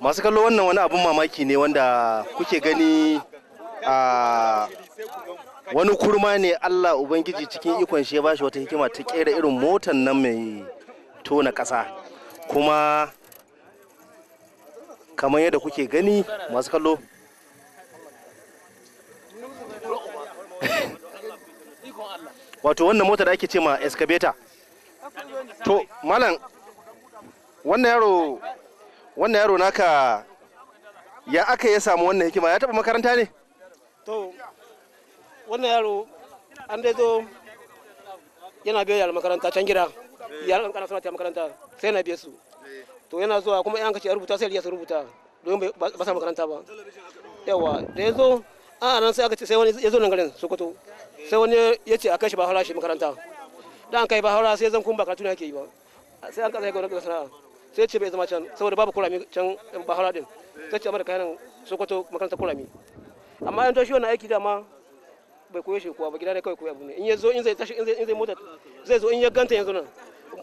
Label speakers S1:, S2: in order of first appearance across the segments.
S1: Masu kallo, wannan wani abun mamaki ne wanda kuke gani. A wani kurma ne Allah Ubangiji cikin ikon shi ya bashi wata hikima ta kera irin motan nan mai tona ƙasa. Kuma kamar yadda kuke gani, masu kallo, wato wannan mota da ake ce ma excavator. To malam, wannan yaro naka, ya aka ya samu wannan hikima? Ya taba makaranta ne?
S2: To, wannan yaro an dai zo yana biyo yara makaranta can gida. Yaran kankana suna ta makaranta, sai yana biye su. To yana zuwa kuma yan kace a rubuta, sai ya su rubuta, domin ba sa makaranta ba yawa. Da ya zo a nan, sai aka ce sai wani ya zo nan garin Sokoto, sai wani ya ce a kai shi ba shi makaranta. Da an kai ba haura, sai zan kun ba karatu ne ake yi ba, sai an kasa ya gwamnati sana'a. Sai ce bai zama can saboda babu kurami can ba haura din. Sai ce amma da kayan Sokoto makarantar kurami. Amma yan to shi wannan aiki dama bai koyo shi kuwa ba, gida ne kawai koyi abu ne. In ya zo, in zai tashi, in zai mota zai zo, in ya ganta yanzu nan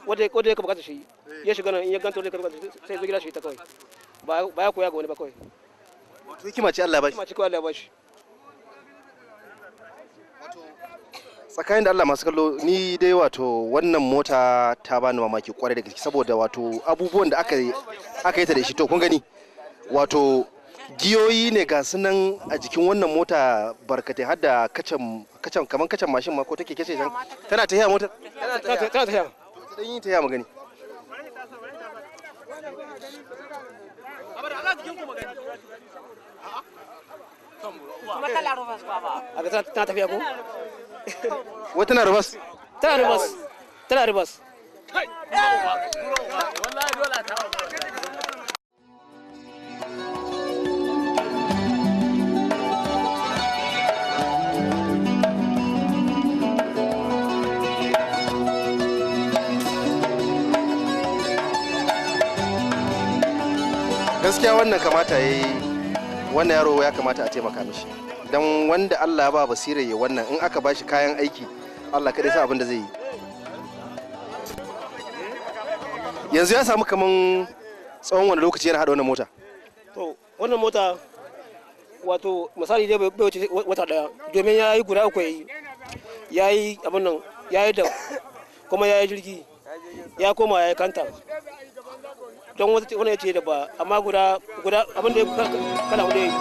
S2: wanda ya bukata shi ya shiga nan, in ya ganta wanda ya bukata, sai zo gida shi ta kawai. Ba ya koya ga wani ba kawai.
S1: Wato hikima ce Allah ya bashi.
S2: Hikima ce kawai Allah ya bashi.
S1: Tsakanin da Allah, masu kallo, ni dai wato wannan mota ta bani mamaki kwarai da gaske, saboda wato abubuwan da aka yi ta da shi. To kun gani, wato giyoyi ne ga su nan a jikin wannan mota barkatai, har da kacan kacan, kaman kacan mashin ma ko take kace can. Tana tafiya motar?
S2: Tana tafiya.
S1: Dan yi tafiya mu gani.
S2: A ga tana tafiya ko?
S1: Wai tana reverse?
S2: Tana reverse, tana reverse.
S3: Wallahi dole a tawa.
S1: Gaskiya wannan kamata ya yi, wannan yaro ya kamata a taimaka mishi, don wanda Allah ya ba basira ya wannan, in aka ba shi kayan aiki, Allah kaɗai sa abin da zai yi. Yanzu ya samu kaman tsawon wani lokaci yana haɗa wannan mota?
S2: To wannan mota, wato misali dai bai wuce wata daya, domin ya yi guda uku. Ya yi abin nan, ya yi da kuma ya yi jirgi, ya koma ya yi kanta. Don wata wani ya ce da ba, amma guda guda abin da ya kala hudu ya yi.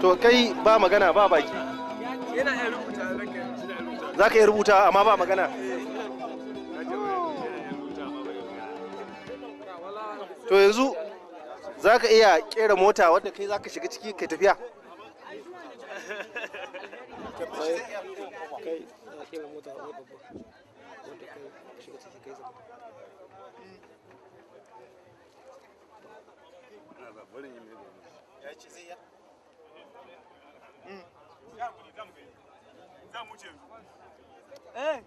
S1: To kai, ba magana ba baki.
S3: Yana iya rubuta ranka.
S1: Za ka iya rubuta amma ba magana. To yanzu za ka iya kera mota wadda kai za ka shiga ciki kai tafiya?
S2: Kai a kera mota wai babba wanda kai shiga ciki kai zama.
S1: Ya ce zai iya.
S4: Eh.